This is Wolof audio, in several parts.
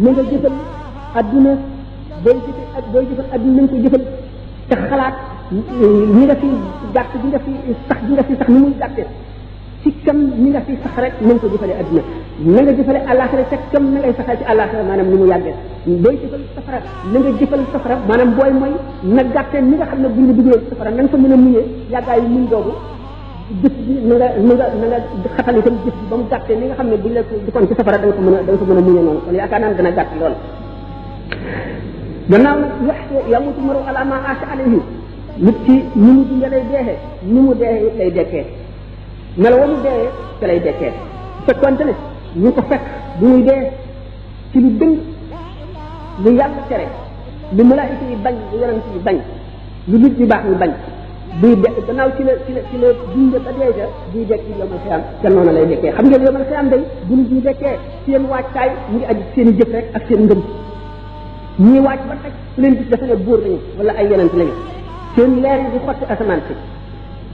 na nga jëfal adduna booy jëfal adduna na nga ko jëfal te xalaat ñi nga fi gàtt bi nga fi sax ni muy gàttee ci kam ni nga fi sax rek na nga ko jëfale adduna na nga jëfale àllaaxira te kam na ngay saxal ci àllaaxira maanaam ni mu yàggee booy jëfal safara na nga jëfal safara maanaam booy mooy na gàttee ni nga xam ne buñ la dugalee safara na nga ko mën a muñee yàggaayu muñ doogu jëf bi na nga xatal itam jëf bi ba mu gàttee ni nga xam ne buñ la dikoon ci safara da nga ko mën a muñee noonu kon yaakaar naa dana gàtt lool gannaaw yamutu maru ala ma aasha alayhi nit ci ni mu dundee lay deexee ni mu deexee it lay dekkee melo wa mu deexee te lay dekkee fekkonte ne ñu ko fekk bu muy dee ci lu dëng lu yàlla tere lu malaayika yi bañ lu yonent yi bañ lu nit ñu baax ñu bañ buy de gannaaw ci la dunde ba dee ja buy dekk ci yomal xiyam te noonu lay dekkee xam ngeen yomal xiyam day bu nit ñu dekkee seen waajtaay mu ngi aju seen i jëf rek ak seen ngëm ñii waaj ba teg su leen gis dafa ne buur lañu wala ay yonent lañu seen leer yi di xotti asamaan si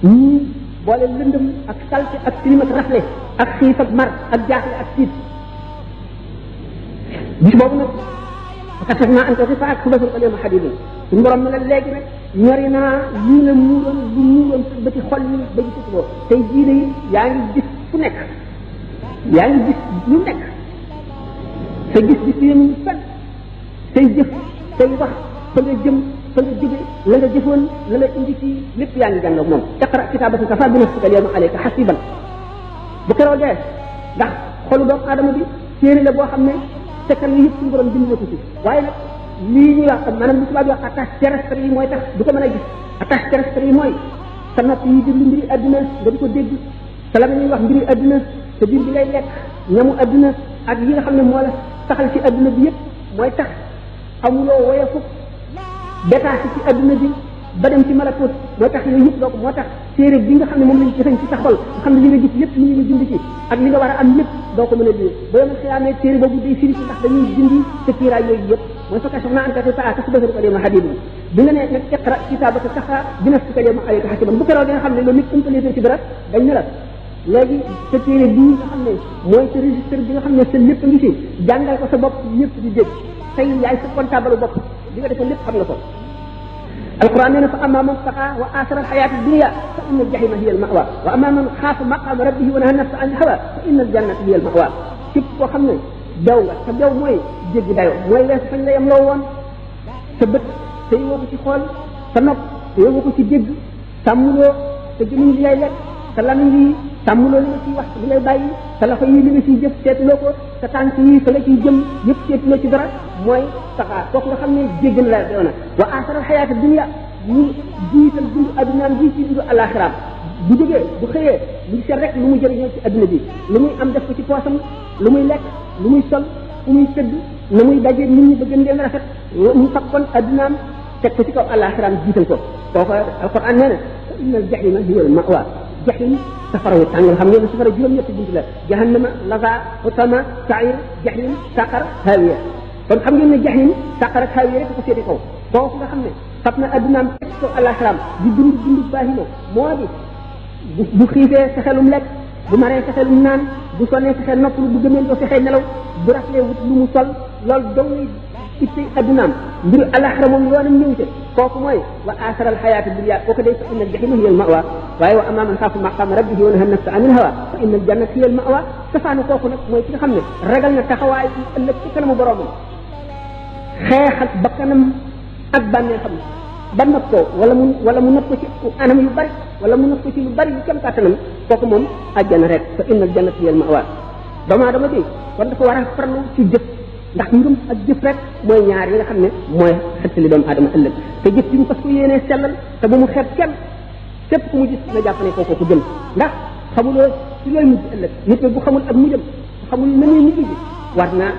ñii boole lëndëm ak salte ak tilim ak rafle ak xiif ak mar ak jaaxle ak tiit bis boobu nag fakasaf naa anta xifa ak subasul alyawma hadidun suñu borom ne la léegi nag ñori naa lii la muuroon lu muuroon sa bëti xol yi ba gisatuloo tey jii de yaa ngi gis fu nekk yaa ngi gis lu nekk sa gis yéen fen say jëf say wax fa nga jëm fa nga jóge la nga jëfoon la la indi fii lépp yaa ngi jànloog moom iqra kitaabaka kafaa bi nafsika al yawma alayka hasiban bu keroo dee ndax xolu doomu aadama bi téere la boo xam ne sekkal yi yëpp suñu borom bind na ko ci waaye nag lii ñuy wax maanaam li tubaab yi wax attache terrestre yi mooy tax du ko mën a gis attache terrestre yi mooy sa nopp yi déglu mbiri adduna nga di ko dégg sa la ñuy wax mbiri adduna sa biir bi ngay lekk ñamu adduna ak yi nga xam ne moo la saxal ci adduna bi yëpp mooy tax amuloo woyeeku détaché ci adduna bi ba dem ci malakut moo tax yooyu yëpp donc moo tax téere bi nga xam ne moom lañ jëfañ ci sa xol nga xam ne li nga gis lépp li nga dindi ci ak li nga war a am lépp doo ko mën a dindi ba yomal xiyaamee téere boobu day firi ci ndax dañuy dindi sa kiiraay yooyu yëpp mooy fa kashafna anka ghita'aka fasubasirka al-yawma hadidun bi nga ne nag iqra kitabaka kafaa bi nafsika al-yawma alayka hasiban bu keroog nga xam ne loolu nit umpaleeté ci dara dañ ne la léegi sa téere bii nga xam ne mooy sa registre bi nga xam ne sa lépp ngi ci jàngal ko sa bopp ñëpp di dégg tey yaay sa comptable bopp li nga defoon lépp xam nga ko القرآن هنا فأما من طغى وآثر الحياة الدنيا فإن الجحيم هي المأوى وأما من خاف مقام ربه ونهى النفس عن الهوى فإن الجنة هي المأوى képp koo xam ne daw nga sa daw mooy jéggi dayo mooy wees fañ la yem loo woon sa bët te yowoo ko ci xool sa nopp te yowoo ko ci dégg sàmmuloo sa gémmiñ li ngay lekk sa lamiñ yi sàmmuloo li nga ciy wax li ngay bàyyi sa loxo yi li nga ciy jëf seetuloo ko sa tànk yi fa nga ciy jëm yëpp seetuloo ci dara mooy taxaa kooku nga xam ne jégg na la doona wa asaral xayaata dunya mu jiital dund addunaam bii ci dund alaxiraam bu jógee bu xëyee mu ngi seet rek lu mu jëriñoo ci adduna bi lu muy am def ko ci poosam lu muy lekk lu muy sol fu muy tëdd na muy daje nit ñi bëgg leen rafet mu fakkoon addunaam teg ko ci kaw alaxiraam jiital ko kooku alquran nee na fa inna al jahima hiya al mawa jahim safara wu tàng xam ngeen safara juróom-ñetti bunt la jahannama laza hutama sair jahim saqar hawiya kon xam ngeen ne jahim saqar ak hawiya rek ko féete kaw kooku nga xam ne fab na addunaam teg ko alaxiraam di dund baahima moo di bu xiifee sa xelum lekk bu maree sa xelum naan bu sonnee sa xel noppalu bu gëmeen doo fexee nelaw bu raflee wut lu mu sol loolu dong lay ittey addunaam mbiru alaxira moom yoonam ñëw ca kooku mooy wa asaral xayaata dunya kooku day fa inna aljahima hiya almawa waaye wa amma man xaafa maqama rabbihi wa naha nafsa an ilhawa fa inna aljannata hiya almawa safaanu kooku nag mooy ki nga xam ne ragal na taxawaay ëllëg ci kanamu boromam xeex ak bakkanam ak bànneexam ba nopp ko wala mu nopp ko ci anam yu bari wala mu nopp ko ci lu bari yu kem kàttanam kooku moom àjjana rek fa inna aljannata hiya almawa doomu aadama bi kon dafa war a farlu ci jëf ndax ngëm ak jëf rek mooy ñaar yi nga xam ne mooy xettali doomu aadama ëllëg te jëf ci ñu fas ko yéenee sellal te bu mu xeeb kenn képp ku mu gis na jàpp ne kooku ko gën ndax xamuloo ci looy mujj ëllëg nit ne bu xamul ak mujjam xamul na muy mujj ji war naa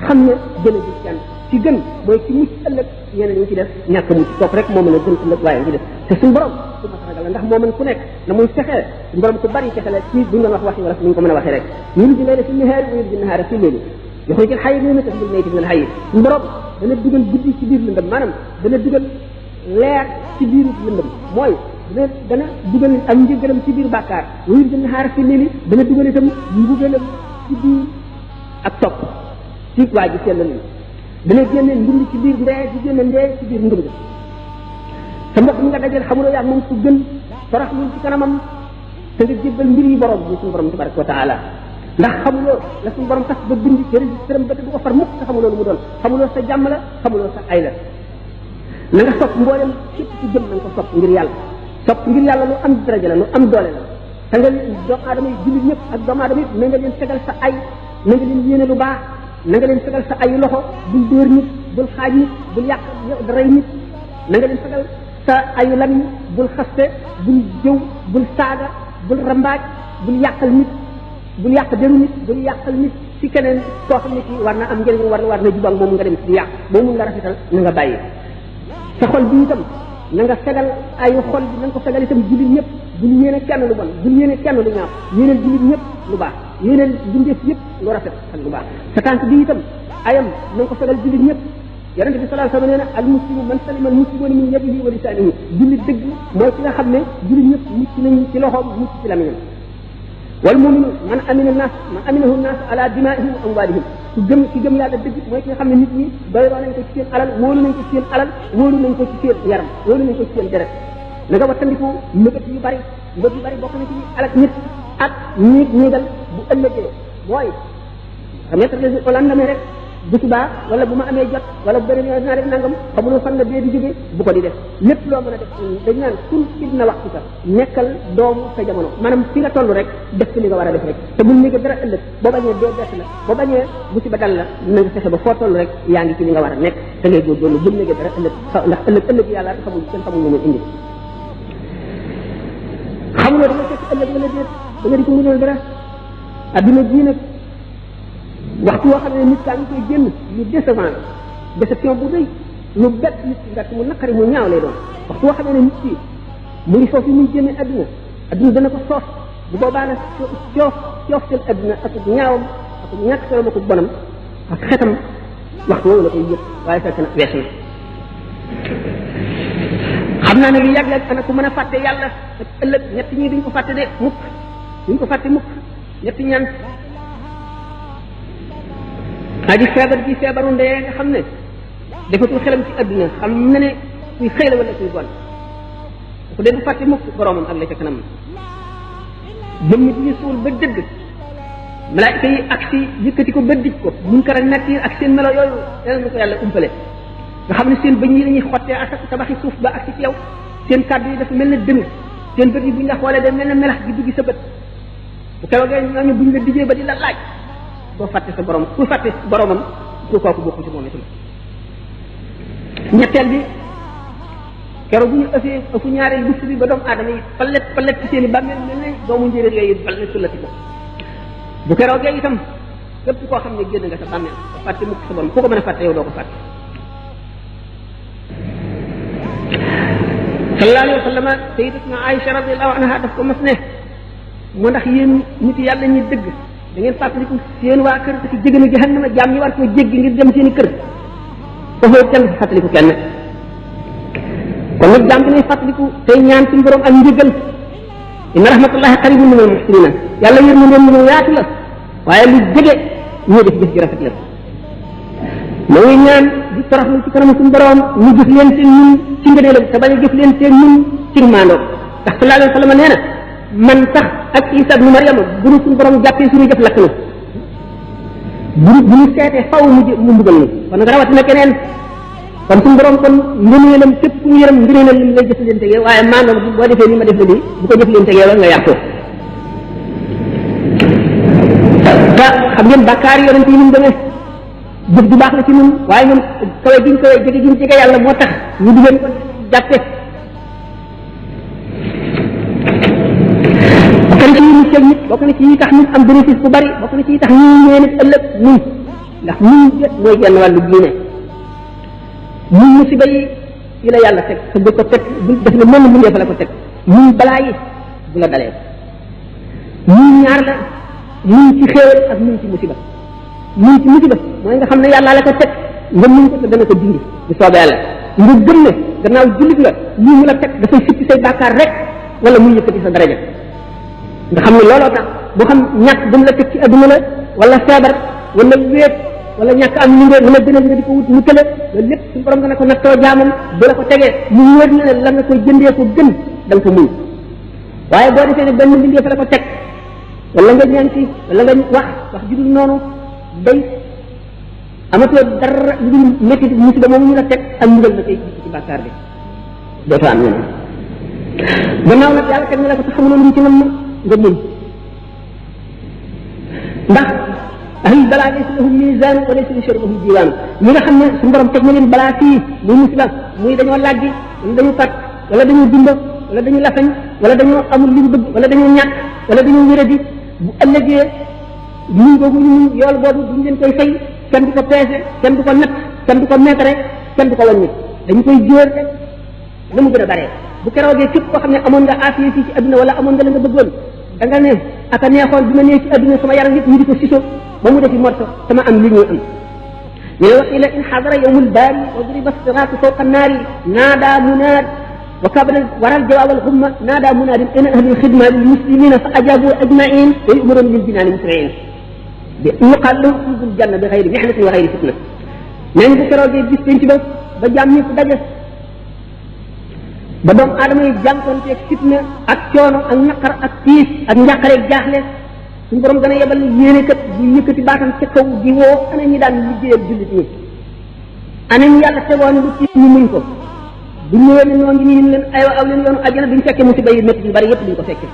xam ne gën a gis kenn ci gën mooy ci mucc ëllëg ñeneen ñi ci def ñàkk mucc kooku rek moo mën a gën ëllëg waaye ngi def te suñu borom su ma ragal la ndax moo mën ku nekk na muy fexee suñu borom ku bari fexe la ci buñ doon wax waxi wala ni ñu ko mën a waxee rek yuliju layla fi nahaari wa yuliju nahaara fi layli yuxrijul hayya mina al-mayyiti min al-hayy suñu borom dana dugal guddi ci biir lëndëm maanaam dana dugal leer ci biir lëndëm mooy dana dugal am njëgalam ci biir bàkkaar wa yuliju nahaara fi layli dana dugal itam mbugalam ci biir ak topp ci waa ji sellal ni dana génne ndund ci biir ndee di génne ndee ci biir ndund sa mbokk mi nga dajal xamuloo yaa moom ku gën torox lu ci kanamam te nga jébbal mbir yi borom bi suñu borom tabaraka wa taala ndax xamuloo la suñu borom tas ba bind ci registre ba te du ko far mukk te xamuloo lu mu doon xamuloo sa jàmm la xamuloo sa ay la na nga sopp mboolem képp ci jëm na nga ko sopp ngir yàlla sopp ngir yàlla lu am daraja la lu am doole la te nga doomu aadama yi jullit ñëpp ak doomu aadama yi na nga leen fegal sa ay na nga leen yéene lu baax na nga leen fegal sa ayu loxo bul dóor nit bul xaaj nit bul yàq rey nit na nga leen fegal sa ayu lamiñ bul xaste bul jëw bul saaga bul rambaaj bul yàqal nit bul yàq deru nit bul yàqal nit ci keneen koo xam ne kii war na am njëriñ war na jubal moom nga dem ci yàq moom mun nga rafetal na nga bàyyi sa xol bi itam na nga fegal ayu xol bi na nga ko fegal itam jullit ñëpp bul yéene kenn lu bon bul yéene kenn lu ñaaw yéeneel jullit ñëpp lu baax yéeneel bindeef yëpp lu rafet ak lu baax sa tànk bi itam ayam na nga ko fegal jullit ñëpp yonente bi sallallahu alayhi wasallam nee na al muslimu man salima al muslimuna min yadihi wa lisanihi jullit dëgg mooy ki nga xam ne jullit ñëpp mucc nañ ci loxoom mucc ci lamiñam wal muminu man aminahu nas ala dimaihim wa amwalihim ku gëm yàlla dëgg mooy ki nga xam ne nit ñi doyloo nañ ko ci seen alal wóolu nañ ko ci seen alal wóolu nañ ko ci seen yaram wóolu nañ ko ci seen deret na nga wattandiku mbëggat yu bari bokk na ci alak nit ak ñiigal bu ëllëgee mooy remettre les au lendemain rek bu subaa wala bu ma amee jot wala bu bëri naa def nangam xamuloo fan la dee di jóge bu ko di def lépp loo mën a def dañ naan kun ibna waxtu ka nekkal doomu sa jamono maanaam fi nga toll rek def ci li nga war a def rek te bul nekk dara ëllëg boo bañee dee bett la boo bañee musiba dal la na nga fexe ba foo toll rek yaa ngi ci li nga war a nekk da ngay góorgóorlu bul nekk dara ëllëg ndax ëllëg yàlla xamul kenn xamul lu muy indi xamuloo da nga fekk ëllëg wala déet da nga di ko mënal dara adduna bii nag waxtu woo xam ne nit kaa ngi koy génn lu décevant déception bu rëy lu bett nit ki nga mu naqari mu ñaaw lay doon waxtu woo xam ne nit ki mu ngi foofu muy génne adduna dana ko soof bu boobaa nag coof seen adduna ak ñaawam ak ñàkk solo ak bonam ak xetam waxtu woowu la koy yëg waaye fekk na weesu na xam naa ne lu yàgg ana ku mën a fàtte yàlla ak ëllëg ñett ñi duñ ko fàtte de mukk duñ ko fàtte mukk ñetti ñaan di feebar bi feebaru ndee nga xam ne defatul xelam ci adduna xam na ne kuy xëy la wala kuy gon ko dee du fàtte mukk boromam ak la ca kanam jëmm ji ñu suul ba dëgg malaayika yi ak si yëkkati ko ba dij ko munkar ak nakiir ak seen melo yooyu yàlla na ko yàlla umpale nga xam ne seen bëñ yi lañuy xottee ak tabaxi suuf ba ak ci yow seen kàddu yi dafa mel ne dënu seen bët yi buñ la xoolee day mel ne melax gi duggi sa bët bu keroogee ñooñu buñ la dijee ba di la laaj doo fàtte sa borom ku fàtte boromam ku kooku bokku ci moom itam ñetteel bi keroog bu ñu ëfu ñaareel bés bi ba doomu aadama yi palet ci seen i bàmmeel mel ne doomu njéeréer yooyu palet sullati ko bu keroogee itam képp koo xam ne génn nga sa bàmmeel doo fàtte mukk sa borom ku ko mën a fàtte yow doo ko fàtte sallallahu alayhi wa sallam sayyidatuna Aïcha radiyallahu anha daf ko mas ne moo ndax yéen nit yàlla ñi dëgg da ngeen fàttaliku seen waa kër ci jéganu jahannama jaam ñi war koo jéggi ngir dem seen i kër foofu kenn du fàttaliku kenn kon nag jaam bi nay fàttaliku tey ñaan suñu borom ak njëgal inna rahmatullahi qaribun minal muhsinina yàlla yër mu leen mu yaatu la waaye lu jege ñoo def jëf ji rafet la ma ngi ñaan di toroxlu ci kanam suñu borom ñu jëf leen seen ñun ci ngëneelam te bañ a jëf leen seen ñun ci maandoo ndax sallallahu alayhi wa sallam nee na man sax ak Isa ibnu Maryam bu ñu suñu borom jàppee suñu jëf lakk na bu ñu seetee faw mu mbugal ni kon nag rawatina keneen kon suñu borom kon ngëneelam képp ku ñu yërëm ngëneelam li lay jëf leen tegee waaye maandoo boo defee ni ma def la nii bu ko jëf leen tegee wala nga yàqu te xam ngeen bàkkaar yonent yi ñu demee jëf du baax la ci ñun waaye ñun kawe giñ kawe jege giñ jege yàlla moo tax ñu di leen ko jàppe bokk na ci yi muccal nit bokk na ci yi tax nit am bénéfice bu bari bokk na ci yi tax ñu ñëwee nit ëllëg muñ ndax muñ mooy genn wàllu diine muñ musiba yi la yàlla teg te bu ko teg bu def ne mën mu fa la ko teg muñ balaa yi bu la dalee muñ ñaar la muñ ci xéewal ak muñ ci musiba muñ ci musiba mooy nga xam ne yàlla la ko teg nga muñ ko te dana ko dindi bu soobee yàlla nga gëm ne gannaaw jullit nga lii mu la teg dafay sippi say bàkkaar rek wala muy yëkkati sa daraja nga xam ne looloo tax boo xam ñàkk bu mu la teg ci adduna la wala feebar wala wéet wala ñàkk am li nga gënal nga di ko wut mu tële loolu lépp suñu borom dana ko nattoo jaamam bu la ko tegee mu wóor na ne la nga koy jëndee ko gën da nga ko muñ waaye boo defee ne benn mbindee fa la ko teg wala nga ñaan ci wala nga wax ju dul noonu day amatoo dara lu dul métti musiba moom ñu la teg ak mbugal na koy ci bàkkaar bi dootoo am ñeneen gannaaw nag yàlla teg na la ko te xamuloo lu mu ci nam nga muñ ndax ahlul balaa laysa lahum mizaan wa laysa li sharrihim diiwaan ñi nga xam ne suñu borom teg na leen balaa fii muy musiba muy dañoo làggi wala dañu fat wala dañu dimba wala dañu lafañ wala dañoo amul li ñu bëgg wala dañoo ñàkk wala dañoo wéradi bu ëllëgee muñ boobu ñu muñ yool boobu duñ leen koy fay kenn du ko peese kenn du ko natt kenn du ko meetare kenn du ko wàññi dañu koy jóor rek na mu gën a bare bu keroogee képp koo xam ne amoon nga affaire fii ci adduna wala amoon nga la nga bëggoon da nga ne aka neexoon bi ma nee ci adduna sama yaram yëpp ñu di ko siso ba mu defi morso sama am li ñuy am ñu ne waqila in xadara yawmul baari wa duriba siraatu fawqa annaari naada munaad wa kabala waral jawaab al xumma naada munaadin ina ahlul xidma lil muslimina fa ajabu ajmain wa yumaruna lil jinaani musriin bi yuqaal lahum udxulul janna bi xayri mihnatin wa xayri fitna nee ñu bu keroogee bis penc ba jaam ñëpp daje ba doomu aadama yi jànkonteeg fitna ak coono ak naqar ak tiis ak njàqareeg jaaxle suñu borom dana yebal yéene kat bu yëkkati baatam ca kaw di woo ana ñi daan liggéeyal jullit ñi ana ñu yàlla tegoon lu ci ñu muñ ko bu ñëwee ne ñoo ngi nii leen aywa aw leen yoonu àjjana duñ fekkee musiba yi métti yu bari yëpp duñ ko fekkee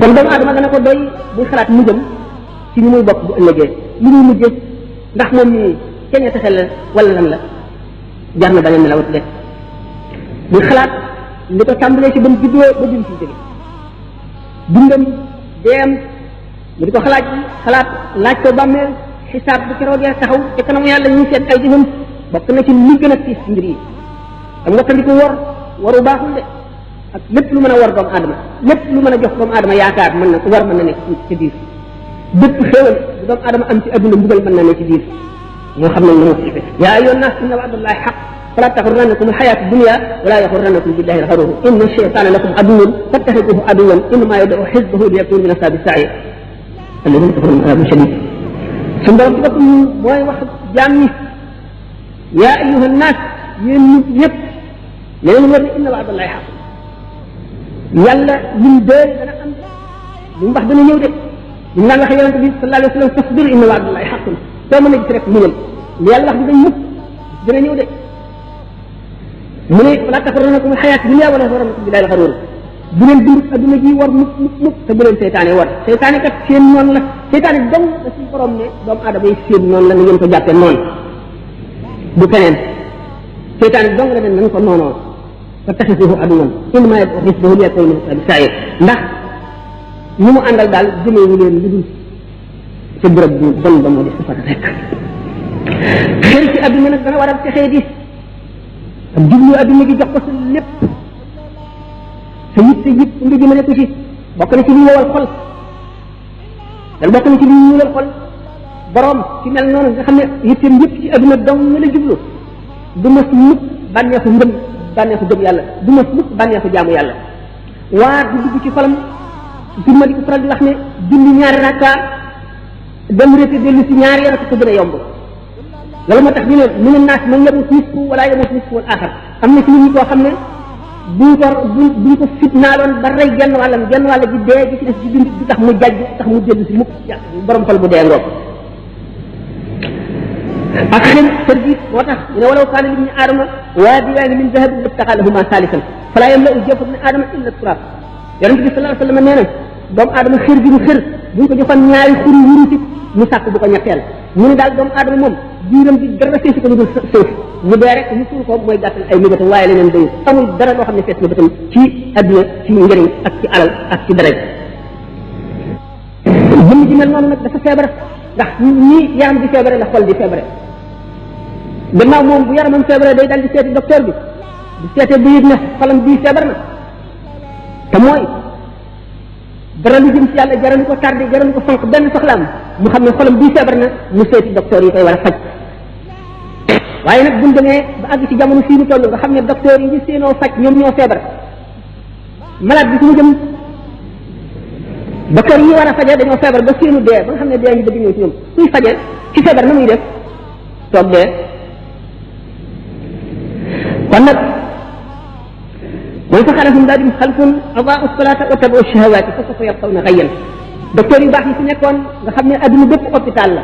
kon doomu aadama dana ko doy buy xalaat mujjam ci ni muy bokk bu ëllëgee li muy mujjee ndax moom ni keñe taxe la wala lan la jar na bañ a nelawat de buy xalaat li ko tàmbalee ci ba mu juddoo ba jëm ci jóge dundam deem mu di ko xalaat laaj ko bàmmeel xisaab bu keroogee taxaw te kanamu yàlla ñu seet ay jëfam bokk na ci li gën a tiis mbir yi ak wattandiku waru baaxul de ak lépp lu mën a war doomu aadama lépp lu mën a jox doomu aadama yaakaar mën na war mën na nekk ci biir bépp xéewal bu doomu aadama am ci adduna mbugal mën na ne ci biir moo xam ne lu mu ci yaa ayyuhan naas inna wa'dallahi haqq fala taxurrannakum alxayaatu dunya wala yaxurrannakum billahi alxaruur inna shaytaana lakum aduwwun fattaxiduhu aduwwan innamaa yad'u xizbahu liyakunu min ashaabi sa'iir alladhiina kafaru min azaabin shadiid suñu borom ci boppam mooy wax jaam ñi yaa ayyuhan naas yéen nit ñëpp ne leen war ne inna wa'dallahi haqq yàlla lim doole dana am lu mu wax dana ñëw de li mu daan waxee yonente bi sallallahu alayhi wa sallam fasbir inna wa'dallahi haqqun soo mën a gis rek muñal li yàlla wax dinañ mukk dina ñëw de mu ne wala taxurrannakum alxayaatu dunya wala yaxurrannakum billahi alxaruur bu leen dund adduna ji war mukk te bu leen seytaane war seytaane kat seen noonu la seytaane dong la suñu borom ne doomu aadama yi seen noonu la na ngeen ko jàppee noonu du keneen seytaane dong la ne nañ ko noonoo fattaxisuhu aduwwan innamaa yad'u xizbahu liyakunu min ashaabi sa'iir ndax ñi mu àndal daal jëmeewu leen lu dul ca bërëb bu bon ba moo di safara rek xëy ci adduna nag dana waral texee di ak jublu adduna gi jox ko sa lépp sa yitte yëpp nga jëmale ko ci bokk na ci li wowal xol dan bokk na ci li ñuulal xol borom ci mel noonu nga xam ne yitteem yëpp ci adduna dong nga la jublu du mas mukk bànneexu ngëm bànneexu gëm yàlla du mas mukk bànneexu jaamu yàlla waar du dugg ci xolam jumma di ko faral di wax ne julli ñaari rakka dem rété dellu si ñaari yoon ko gën a yomb loolu moo tax ñu ne mu ne naas man yamut nisfu wala yamut nisfu wal axar am na ci nit ñi koo xam ne buñ ko fitnaaloon ba rey genn wàll gi dee gi ci des di dund du tax mu jajj tax mu dellu si mukk borom xol bu dee ngoog ak xel service moo tax ñu ne walaw kaana libni aadama waadiyaani min dahabin labtagaa lahumaa saalisan falaa yamla'u jawfa ibni aadama illa turaab yonent bi sallallahu alayhi wa sallam nee na doomu aadama xër gi mu xër buñ ko joxoon ñaari xuri wurusi mu sàkk bu ko ñetteel mu ne daal doomu aadama moom jiiram bi dara feesu ko lu dul suuf mu dee rek mu suul ko mooy gàttal ay mégatam waaye leneen dayu amul dara loo xam ne fees na bëtam ci adduna ci njëriñ ak ci alal ak ci dara jëmm ji mel noonu nag dafa feebar ndax ñii yaram di feebare la xol di feebare gannaaw moom bu yaramam feebare day dal di seeti docteur bi bu seetee ba yëg ne xolam bii feebar na te mooy dara lu jëm ci yàlla jaralu ko tardé jaralu ko fonk benn soxlaam mu xam ne xolam bii feebar na mu seeti docteur yi koy war a faj waaye nag buñ demee ba àgg ci jamono fii ñu toll nga xam ne docteur yi ñu seenoo faj ñoom ñoo feebar malade bi fu mu jëm docteur yi war a faje dañoo feebar ba seenu dee ba nga xam ne dee ngi bëgg ñëw ci ñoom kuy faje ci feebar na muy def toog dee kon nag mooy fa xalaf min ba'dihim xalfun adaa'u salaata wa tabaa'u shahawaati fa sawfa yalqawna ghayyan docteur yu baax yi fi nekkoon nga xam ne adduna bépp hôpital la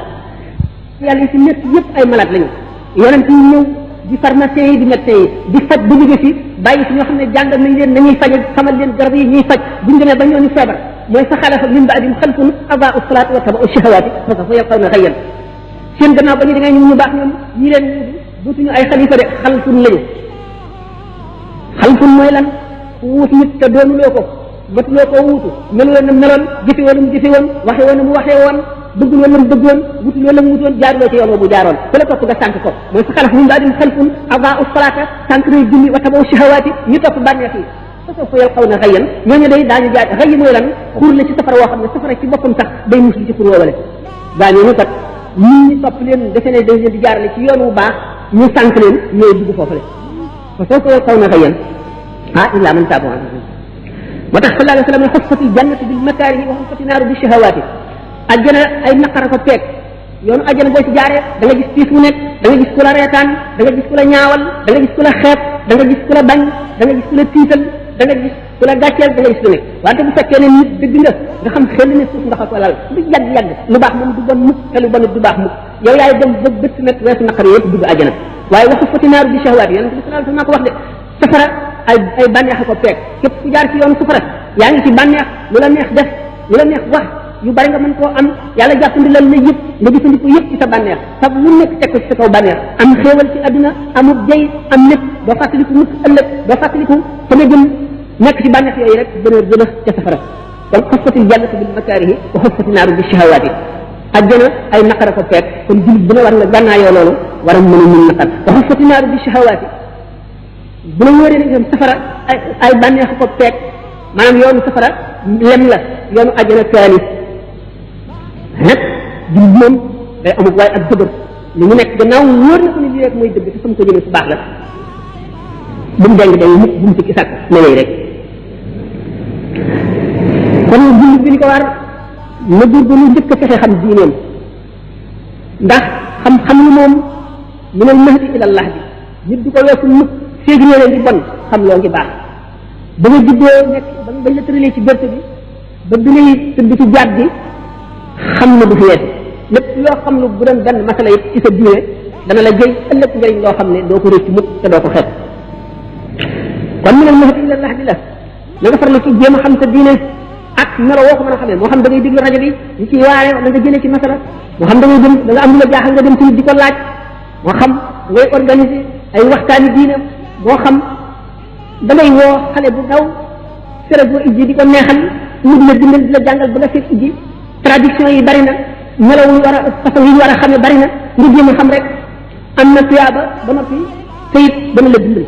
yàlla yi fi nekk yëpp ay malade lañu yonent yi ñëw di pharmacien yi di médecin yi di faj ba jóge fi bàyyi fi ñoo xam ne jàngal nañ leen nañuy faje xamal leen garab yi ñuy faj buñ demee ba ñooñu feebar mooy fa xalafa min ba'dihim xalfun adaa'u salaata wa tabaa'u shahawaati fa sawfa yalqawna ghayyan seen gannaaw ba ñu demee ñu baax ñoom ñi leen duutuñu ay xalifa de xalfun lañu xalfun mooy lan wuutu nit te doonuloo ko matuloo koo wuutu melu woon na meloon jëfe woon na mu jëfe woon waxe woon na mu waxee woon bëggul woon na mu bëggoon wutul woon na mu wutoon jaaruloo ci yoon bu jaaroon ku la topp nga sànq ko mooy fa xalaf min ba'dihim xalfun adaa'u salaata sànq nay julli wa tabaa'u shahawaati ñu topp bànneex yi fa sawfa yalqawna ghayyan ñooñu day daañu jaar xëy mooy lan xur la ci safara woo xam ne safara ci boppam sax day mus ci xur woowale daañu kat nit ñi topp leen defe ne dañ leen di jaarale ci yoon wu baax ñu sànq leen ñooy dugg foofale fa sawfa yalqawna ghayyan illa man taaba moo tax sallallahu alayhi wa sallam ne xuffati jannatu bil makaarihi wa xuffati naaru bi shahawaati ajjana ay naqara ko peeg yoonu ajjana boo ci jaaree da nga gis tiis mu nekk da nga gis ku la reetaan da nga gis ku la ñaawal da nga gis ku la xeeb da nga gis ku la bañ da nga gis ku la tiital da nga gis ku la gàcceel da nga gis lu nekk wante bu fekkee ne nit dëgg nga xam xel ne suuf nga ko lal du yàgg lu baax moom du bon mukk te lu bon du baax mukk yow yaay dem ba bëtt nag weesu naqar yëpp dugg ajjana waaye wa xuffati naaru bi shahawaati yonent bi sallallahu alayhi wa sallam ko wax de safara ay bànneex ko peeg képp ku jaar ci yoonu safara yaa ngi ci bànneex lu la neex def lu la neex wax yu bari nga mën koo am yàlla jàppandi lan la yëpp nga jëfandiko yëpp ci sa bànneex sab lu nekk teg ko ci sa kaw bànneex am xéewal ci adduna amul jay am lépp doo fàttaliku mukk ëllëg doo fàttaliku fa nga jëm nekk ci bànneex yooyu rek bonheur gën a ca safara kon xuffatil jannatu bil makaarihi wa xuffati naaru bi shahawaati ajjana ay naqara ko peeg kon jullit bu ne war nga gànnaayoo loolu war a mën a mun naqar wa xuffati naaru bi shahawaati bu la wóoree ne safara ay bànneex ko peeg maanaam yoonu safara lem la yoonu ajjana kaalis nag jullit moom day amul waaye ak dëgër li mu nekk gannaaw wóor na ko ni lii rek mooy dëgg te sam ko jëmee su baax la bu mu deng deng mukk bu mu sikki sàkk ne lay rek kon jullit bi li ko war na góorgóorlu njëkk a fexe xam diineem ndax xam-xam ni moom minal mahdi ilal lahdi nit du ko weesu mukk féegi nee leen di bon xam loo ngi baax ba nga juddoo nekk ba bañ la tëralee ci berte bi ba bi ngay tëdd ci jaat bi xam na du fi weesu lépp loo xam lu bu doon benn masala it ci sa diine dana la jëy ëllëg njëriñ loo xam ne doo ko rëcc mukk te doo ko xeeb kon minal mahdi ilal lahdi la na nga farlu ci jéem a xam sa diine ak melo woo ko mën a xamee moo xam da ngay déglu rajo bi ñu ciy waare da nga jëlee ci masala moo xam da ngay dem da nga am lu la jaaxal nga dem ci di ko laaj moo xam ngay organiser ay waxtaani diine moo xam da ngay woo xale bu ndaw fere boo ijji di ko neexal mu di la dimbal di la jàngal ba nga fekk ijji traduction yi bari na melaw yu war a façon yi ñu war a xamee bari na nga jéem a xam rek am na tuyaaba ba noppi te it dana la dimbali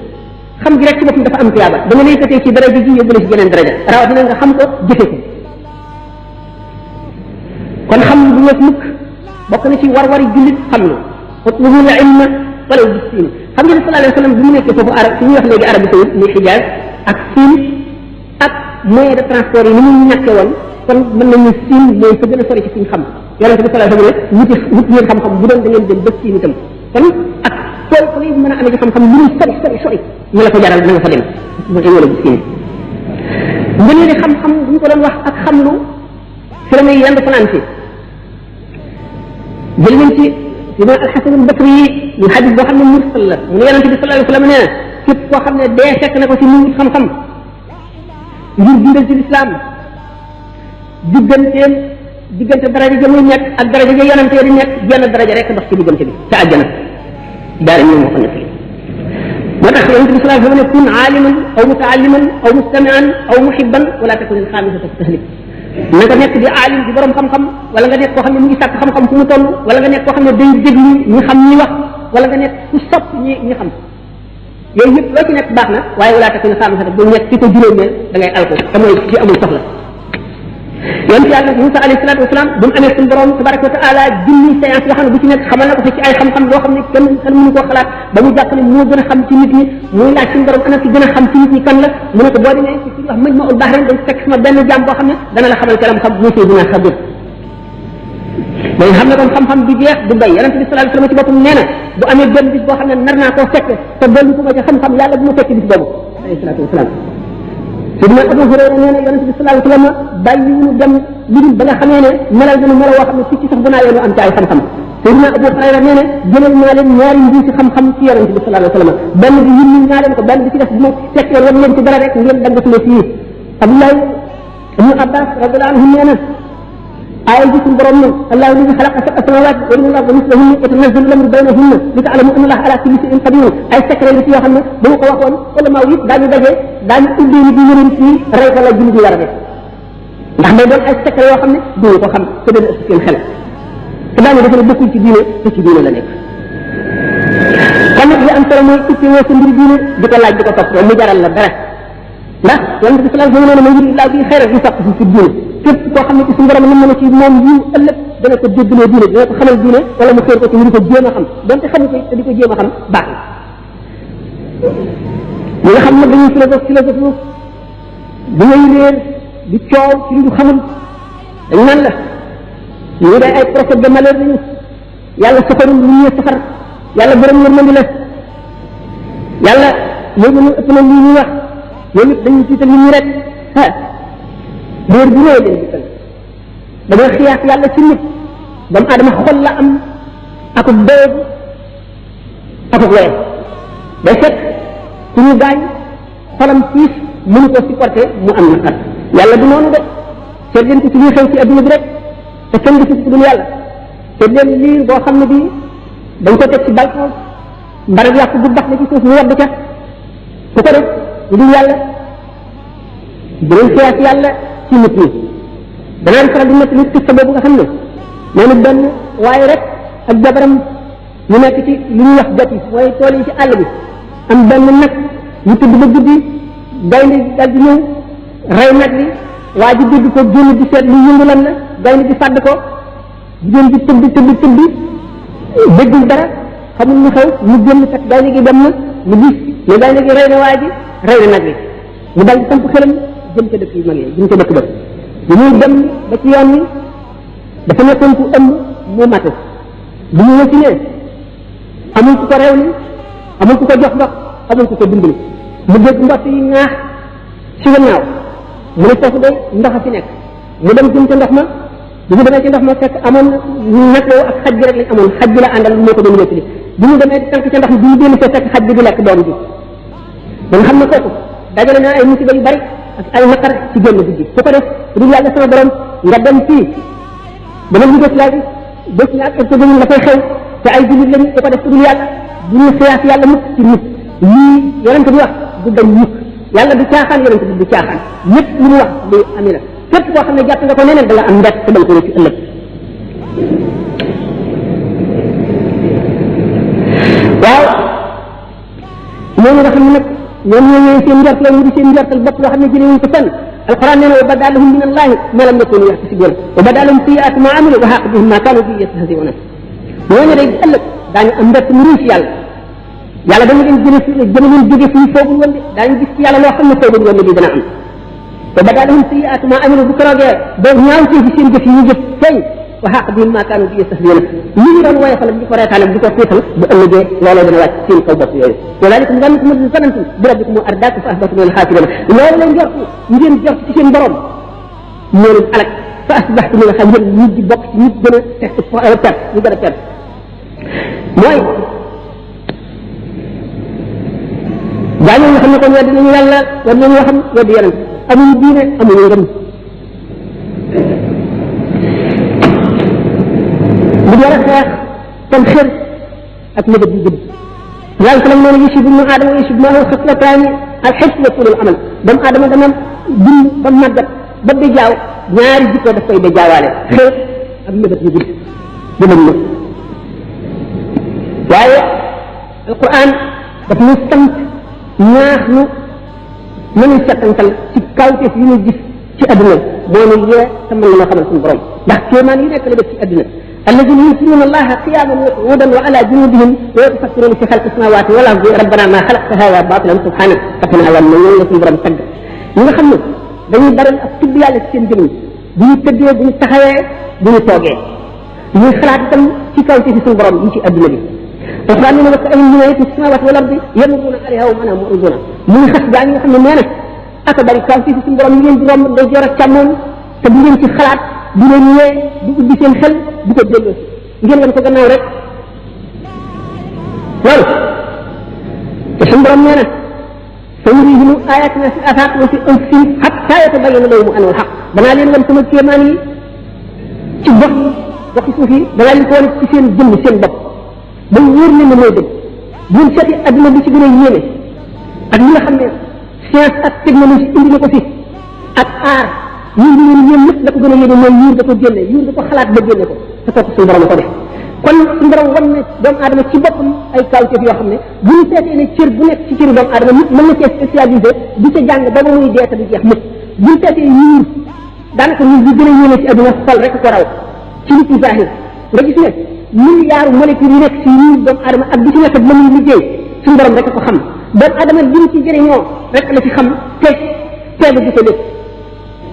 xam gi rek ci boppam dafa am tuyaaba dama lay yëkkatee ci daraja ji yóbbu la ci geneen daraja rawatina nga xam ko jëfe ko kon xam lu du wees mukk bokk na ci war-wari jullit xam lu utlubu l ilma walaw bi siin xam nga ne sallallahu alayhi wa sallam bi mu nekkee foofu arab fi ñuy wax léegi Arabie Saoudite muy Xijaaz ak Siin ak moyen de transport yi ni mu ñàkkee woon kon mën nañu Siin mooy fa gën a sori ci suñ xam yonente bi sallallahu alayhi wa sallam ne wut ngeen xam-xam bu doon da ngeen dem ba Siin itam kon ak tool fa ngay mën a amee ci xam-xam lu muy sori ñu la ko jaral na nga fa dem wala bi Siin nga ne xam-xam bu ñu ko doon wax ak xam lu fi la may yendu fanaan si jël nañ ci dina alxasan albasri ñu xadis boo xam ne mursal la mu ne yonente bi sallallahu alayhi wa sallam nee na képp koo xam ne dee fekk na ko ci muy xam-xam ngir dundal ci lislaam diggante daraja ja muy nekk ak daraja ja yonente di nekk jenn daraja rek ndox ci diggante bi ca àjjana daara ñoom moo ko nekk moo tax yonente bi sallallahu alayhi wa sallam ne kun aaliman aw mutaalliman aw mustamian aw muhibban wala takun al xaamisata fi tahlik na nga nekk di aalim di borom xam-xam wala nga nekk koo xam ne mu ngi sàkk xam-xam fu mu toll wala nga nekk koo xam ne day déglu ñi xam ñi wax wala nga nekk ku sopp ñi xam yooyu yëpp loo ci nekk baax na waaye wala takun xaamisata bu nekk ci ko juróomeel da ngay alko te mooy ci amul soxla yonent yàlla Musa alayhi salaatu wasalaam bu mu amee suñu borom tabaraka wa taala junni séance yoo xam ne bu ci nekk xamal na ko ci ay xam-xam yoo xam ne kenn mënu koo xalaat ba mu jàpp ne moo gën a xam ci nit ñi muy laaj suñu borom ana ci gën a xam ci nit ñi kan la mu ne ko boo demee ci wax mëj ma ul baax ren dañ fekk sama benn jaam boo xam ne dana la xamal kalam xam muy Seydina Xadir day xam ne kon xam-xam du jeex du bay yonent bi sallallahu alayhi wasallam ci boppam nee na bu amee benn bis boo xam ne nar naa koo fekk te dolli ko ma ci xam-xam yàlla bu ma fekk bis boobu alayhi salaatu wasalaam Sidina Abu Hurayra nee na yonent bi sallallahu alayhi wasallam bàyyi ñu dem lu dul ba nga xamee ne melal gënu melo woo xam ne ci sax bu naa yoonu am ci ay xam-xam Sidina Abu Hurayra nee na jëlal naa leen ñaari mbuusi xam-xam ci yonent bi sallallahu alayhi wasallam benn bi yimmi naa leen ko benn bi ci def bu ma fekkee wan leen ci dara rek ngeen daggatuma fii Abdullah ibn Abbas radiyallahu anhu nee na آية جسم برمنا الله الذي خلق سبع سماوات ومن الأرض مثلهن يتنزل الأمر بينهن لتعلموا أن الله على كل شيء قدير أي سكر التي يخلنا بوق وقون ولا ما ويت داني دجى داني أبدي نبي يرنتي رأيت الله جل جلاله نحن نقول أي سكر يخلنا دون وخم تبدأ السكين خلق كذا نقول بكل شيء دينه لنا كما في أمثال ما يكتب وسند دينه بكلا جك تصور مجرد الله درس لا يعني بسم الله زمان ما يجري الله به خير يفقه في الدين képp koo xam ne ci suñu borom mën na ci moom yiw ëllëg dana ko déggloo diine dana ko xamal diine wala mu xéer ko ci ñu di ko jéem a xam donte xamu ko te di ko jéem a xam baax na ñi nga xam ne dañuy philosophie bu ngay réer di coow ci lu xamul dañ naan la ñu day ay prophète de malheur lañu yàlla safarul lu ñuy safar yàlla borom yërmandi la yàlla léegi ñu ëpp na lii ñuy wax ñoom it dañuy tiital nit ñi rek leer bu ñëwee leen dikkal dañoo xiyaas yàlla ci nit doomu aadama xol la am akub dëgg akub weer day fekk ku ñu gaañ xolam tiis mënu ko supporter mu am naqar yàlla du noonu de seet leen ko ci ñuy xew ci adduna bi rek te kenn gisu ci dul yàlla seet leen liir boo xam ne bii dañ ko teg ci balcon mbarab yàqu bu bax la ci suuf mu wadd ca ku ko def dul yàlla dinañ xiyaas yàlla ci nit ñi danaan faral di nekk nit xista boobu nga xam ne noonu benn waaye rek ak jabaram ñu nekk ci li ñuy wax gati mooy tool yi ci àll bi am benn nag ñu tudd ba guddi gaynde dal di ñëw rey nag bi waa ji dégg ko génn di seet lu yëngu lan la gaynde di fàdd ko jigéen di tëdd déggul dara xamul lu xew mu génn fekk gaynde gi dem na mu gis ne gaynde gi rey na waa ji rey na nag bi mu dal di samp xelam jëm ca dëkk yu mag yi jëm ca dëkk ba bu ñuy dem ba ci yoon wi dafa nekkoon ku ëmb mu matu bu ñu wasinee amul ku ko rew ni amul ku ko jox ndox amul ku ko dimbali mu dégg mbott yi ñaax ci gannaaw mu ne foofu de ndox a fi nekk mu dem jëm ca ndox ma bu ñu demee ci ndox ma fekk amoon nag yow ak xaj bi rek lañ amoon xaj bi la àndal moo ko doon wéttali bu ñu demee tànk ca ndox mi bu ñu dellu fee fekk xaj bi di lekk doom bi ba nga xam ne kooku dajale naa ay musiba yu bari ak ay naqar ci génn guddi su ko def du yàlla sama borom nga dem fii dama ñu def laaj bés na ak ko la fay xew te ay jullit lañu su ko def du yàlla du ñu xiyaas yàlla mukk ci nit lii yonent bi wax du dañ mukk yàlla du caaxaan yonent bi du caaxaan lépp lu mu wax lu ami la képp koo xam ne jàpp nga ko neneen da nga am mbett te dal ko ci ëllëg waaw ñooñu nga xam ne nag ñoom ñoo ñëwee seen njort la ñu di seen njortal bopp loo xam ne jëlee wuñ ko fenn alquran nee na wa bada lahum min allahi ma lam yakunu yaxtasibuna wa bada lahum sayiatu ma amilu wa xaqa bihim ma kanu bi yastahziuna ñooñu day ëllëg daañu am mbett mu ruus yàlla yàlla dañu leen jëme leen jóge fii foogul woon de daañu gis ci yàlla loo xam ne foogul woon ne di dana am wa bada lahum sayiatu ma amilu bu keroogee ba ñaaw ci seen jëf yi ñu jëf feeñ wa xaqa bihim ma kanu bi yastahziuna li ñu doon woyofal di ko reetaale di ko tuutal bu ëllëgee looloo dana wàcc seen kaw bopp yooyu ولكن ذلك من ظننتم بربكم أرداكم فأصبحتم من الخاسرين loolu lañ jort ngeen jort ci seen borom ñoo leen alak fa asbaxtu min alxasirin ñu di bokk ci nit gën a perte ñu gën a perte mooy gaañoo nga xam ne kon weddi nañu yàlla war nañu waxam weddi yonent amuñu diine amuñu ngëm lu war a xeex kon xër ak nëbët yu gëdd ذلك لما يشهد ابن ادم ويشهد معه خصلتان الحس وطول الامل دم ادم دم دم بم ماغات ba di jaaw ñaari jikko daf koy jaawaale xew ak nëbët yu gudd bu dem na waaye alquran daf ñu sant ñaax ñu nañu settantal ci kawteef yu ñu gis ci aduna moo ñu yee te mën na xamal suñu borom ndax kéemaan yu nekk la def ci àddina alladina yusiruna allaha qiyaman wa qu'udan wa ala junubihim wa yatafakkaruna fi xalqi samawati wal ardi rabbana ma xalaqta hada batilan subhanak faqina alam na ñoom la suñu borom tagg ñi nga xam ne dañuy baral ak tudd yàlla ci seen jëmm bu ñu tëddee bu ñu taxawee bu ñu toogee ñuy xalaat itam ci kaw ci suñu borom yi ci àddina bi alquran ne wa ka'ayyin min ayatin fi samawati wal ardi yamurruna alayha wa hum mu'riduna mu ngi xas gaa ñi nga xam ne nee na aka bari kaw ci suñu borom yi ngeen di romb day joor ak càmmoon te bu ngeen ci xalaat du leen ñëwee du ubbi seen xel du ko delloo ngeen wan ko gannaaw rek loolu te suñu borom nee na sanurihim ayatina fi afaq wa fi anfusihim hatta yatabayyana lahum annahu al-haqq danaa leen wan sama kéemaan yi ci goxi suuf yi danaa leen ko wan ci seen jëmm seen bopp ba wóor leen ne mooy dëgg buñ seeti adduna bi ci gën a yéeme ak li nga xam ne science ak technologie indi na ko fi ak aar ñun ñu ñeen lépp la ko gën a yéeme mooy yuur da ko génne yuur da ko xalaat ba génne ko te kooku suñu borom ko def kon suñu borom wan ne doomu aadama ci boppam ay kawteef yoo xam ne bu ñu seetee ne cër bu nekk ci cëri doomu aadama nit mën na cee spécialisé di ca jàng ba muy dee te du jeex mukk bu ñu seetee yuur daanaka ñun li gën a yéeme ci adduna xol rek ko raw ci nit ñi zahir nga gis ne milliards molécules yi nekk ci yuur doomu aadama ak bi ci nekk ba muy liggéey suñu borom rek ko xam doomu aadama li mu ci jëriñoo rek la ci xam te teegu gi ko lépp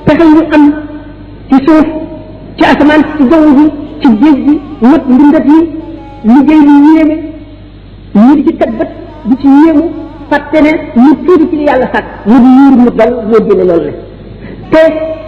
pexe yu am ci suuf ci asamaan ci jaww ji ci géej gi ñëpp mbindat yi liggéey lu yéeme ñu di ci teg bët di ci yéemu fàtte ne ñu tuuti ci li yàlla sàkk ñu di yuur mu dal moo génne loolu le te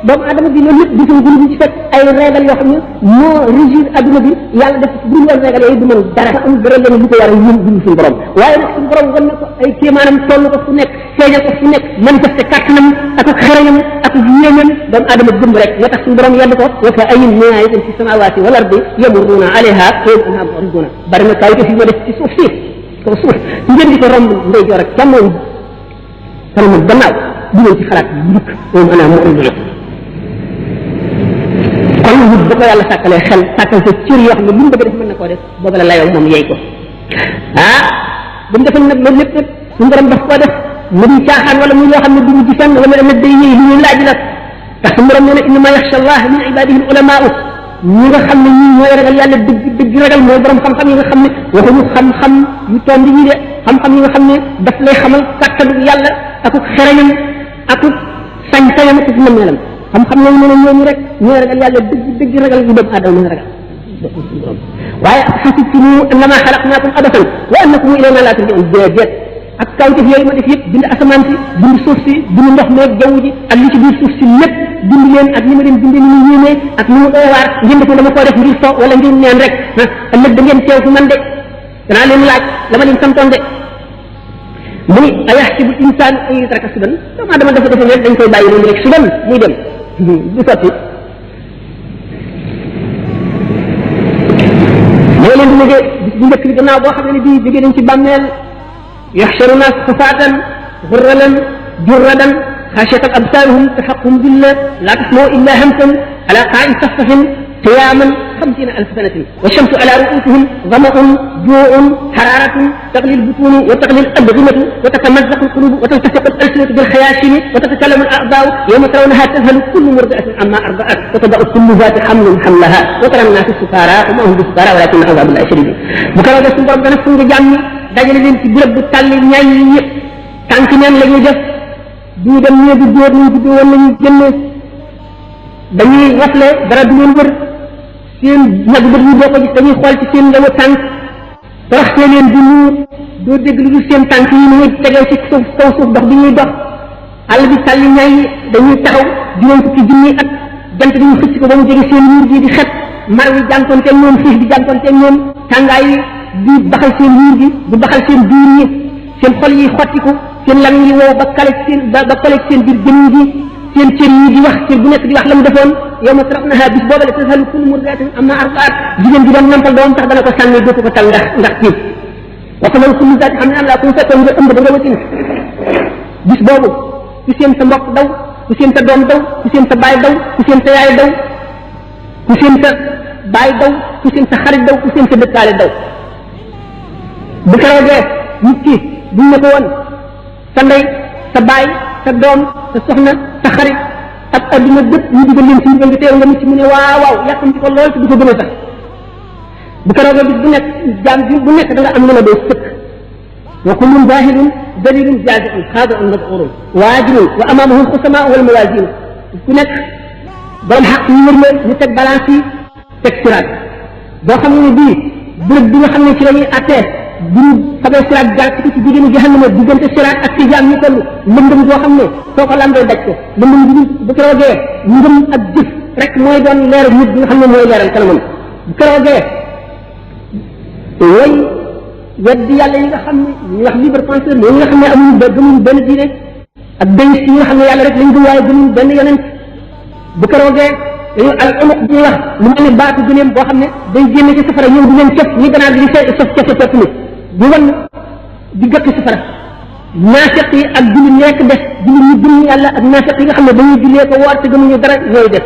doomu adama bi loolu lépp gisul gunu bi ci fekk ay régal yoo xam ne moo régir adduna bi yàlla def bu ñu woon régal yooyu du mën dara am dara leen li ko war a yëm dund suñu borom waaye nag suñu borom wan na ko ay kéemaanam toll ko fu nekk feeñal ko fu nekk manifesté kàttanam ak xarañam ak yéemam doomu adama gëm rek nga tax suñu borom yedd ko wa ka ayyin min ayatin fi samawati wal ardi yamurruna alayha wa hum anha mu'riduna bari na kaw fi ma def ci suuf si ko suuf ngeen di ko romb ndey joor ak càmmoñ kanam gannaaw du leen ci xalaat njëkk moom ana mu'riduna kon nit bu ko yàlla sàkkalee xel sàkkal sa cër yoo xam ne lu mu bëgg def mën na koo def booba la layoo moom yey ko bu mu defal nag loolu lépp nag suñu borom daf koo def mu di caaxaan wala muy loo xam ne du mu gisaan wala nag day ñëw lu ñu laaj la ndax suñu borom nee na innama yaxsha allah min ibadihi al ulamaau ñi nga xam ne ñi ñooy ragal yàlla dëgg dëgg ragal mooy borom xam-xam yi nga xam ne waxuñu xam-xam yu tondi yi de xam-xam yi nga xam ne daf lay xamal kàttanu yàlla akuk xereñam akuk sañ-sañam akuk mëneelam xam-xam yooyu nee na ñooñu rek ñooy ragal yàlla dëgg dëgg ragal yu doomu aadama mën a ragal waaye xasibtum annama xalaqnaakum abasan wa annakum ilayna laa turja'uun déedéet ak kawteef yooyu ma def yëpp bind asamaan si bind suuf si bind ndox meeg jaww ji ak li ci biir suuf si lépp bind leen ak ni ma leen bindee ni mu yéemee ak ni mu doy waar ngeen def dama koo def ngir fo wala ngir neen rek ëllëg da ngeen teew fi man de danaa leen laaj la ma leen santoon de mu ni ayaxsibu insaan an yutraka sudan doomu aadama dafa defe ne dañ koy bàyyi noonu rek sudan muy dem du sotti moo leen di liggéey bis bu njëkk bi gannaaw boo xam ne bii jógee nañ ci bàmmeel yaxsharu naas xufaatan gurralan jurradan xaasiyatan absaaruhum taxaquhum billah laa tasmau illa hamsan ala qaa'in safsafin قياما 50,000 سنة والشمس على رؤوسهم ظمأ جوع حرارة تغلي البطون وتغلي الأبغمة وتتمزق القلوب وتلتصق الألسنة بالخياشيم وتتكلم الأعضاء يوم ترونها تذهل كل مرضعة عما أرضعت وتضع كل ذات حمل حملها وترى الناس سكارى وما هم بسكارى ولكن عذاب الله شديد بكرة سن borom dana fu nga jàmmi dajale leen ci bërëb bu tàlli ñaay yi ñëpp tànk neen la ñuy def du dem ñee du jóor ñu juddoo woon nañu génne dañuy rafle dara du leen wër seen ñag bët yi boo ko gis dañuy xool ci seen ngamu tànk raxte leen di nuur doo dégg lu dul seen tànk yi muy tegee ci suuf kaw suuf dox bi ñuy dox àll bi tàlli ñaay yi dañuy taxaw juróom fukki junni at jant bi ñu xëcc ko ba mu jege seen yuur gi di xet mar wi jànkoonteeg ñoom xiif di jànkoonteeg ñoom tàngaay yi di baxal seen yuur gi di baxal seen biir yi seen xol yi xottiku seen lam yi wow ba kale seen ba kale seen biir jëmm gi seen cër yi di wax cër bu nekk di wax la mu defoon yow ma tarafnaha bis booba la tasalu kullu murdiatin amma ardaat jigéen bi doon nampal doom sax dana ko sànni dootu ko tal ndax tiit wax na kullu zaati xam ne am laa ku fekkoon nga ëmb da nga watin bis boobu ku seen sa mbokk daw ku seen sa doom daw ku seen sa baay daw ku seen sa yaay daw ku seen sa baay daw ku seen sa xarit daw ku seen sa dëkkaale daw bu keroogee nit ki buñ ne ko woon sa ndey sa baay sa doom sa soxna sa xarit ak adduna bépp ñu digal leen ci nga ngi teew nga mucc mu ne waaw waaw yàkkam ci ko lool te du ko gën a sax bu ko roogee bis bu nekk jaam bi bu nekk da nga am lu la doy sëkk wa kullun zahidun dalilun jaziun xaadiun mad'urun waajibun wa amaamahu alxusamaa wal mawazin ku nekk borom xaq ñu wër la ñu teg balance yi teg siraat boo xam ne bii bërëb bi nga xam ne ci la ñuy attee bu ñu fabee siraat gàtt ko ci jigéenu jahannama diggante siraat ak ci jaam ñu toll lëndëm boo xam ne soo ko lambee daj ko lëndëm bi bu ko roogee ngëm ak jëf rek mooy doon leeru nit bi nga xam ne mooy leeral kanamam bu ko roogee way weddi yàlla yi nga xam ne ñu wax libre penseur ñi nga xam ne amuñu gëmuñu benn diine ak béy yi nga xam ne yàlla rek lañ gëm waaye gëmuñu benn yonent bu ko roogee dañu al umuq bi ñuy wax lu mel ne baatu gëleem boo xam ne day génne ci safara ñëw di leen cëf ñi ganaar di sof cëf cëf ni di wan di gëtt safara naafiq yi ak jullit ñi rek des jullit ñi gëm yàlla ak naafiq yi nga xam ne dañuy jullee ko woor te gëmuñu dara ñooy def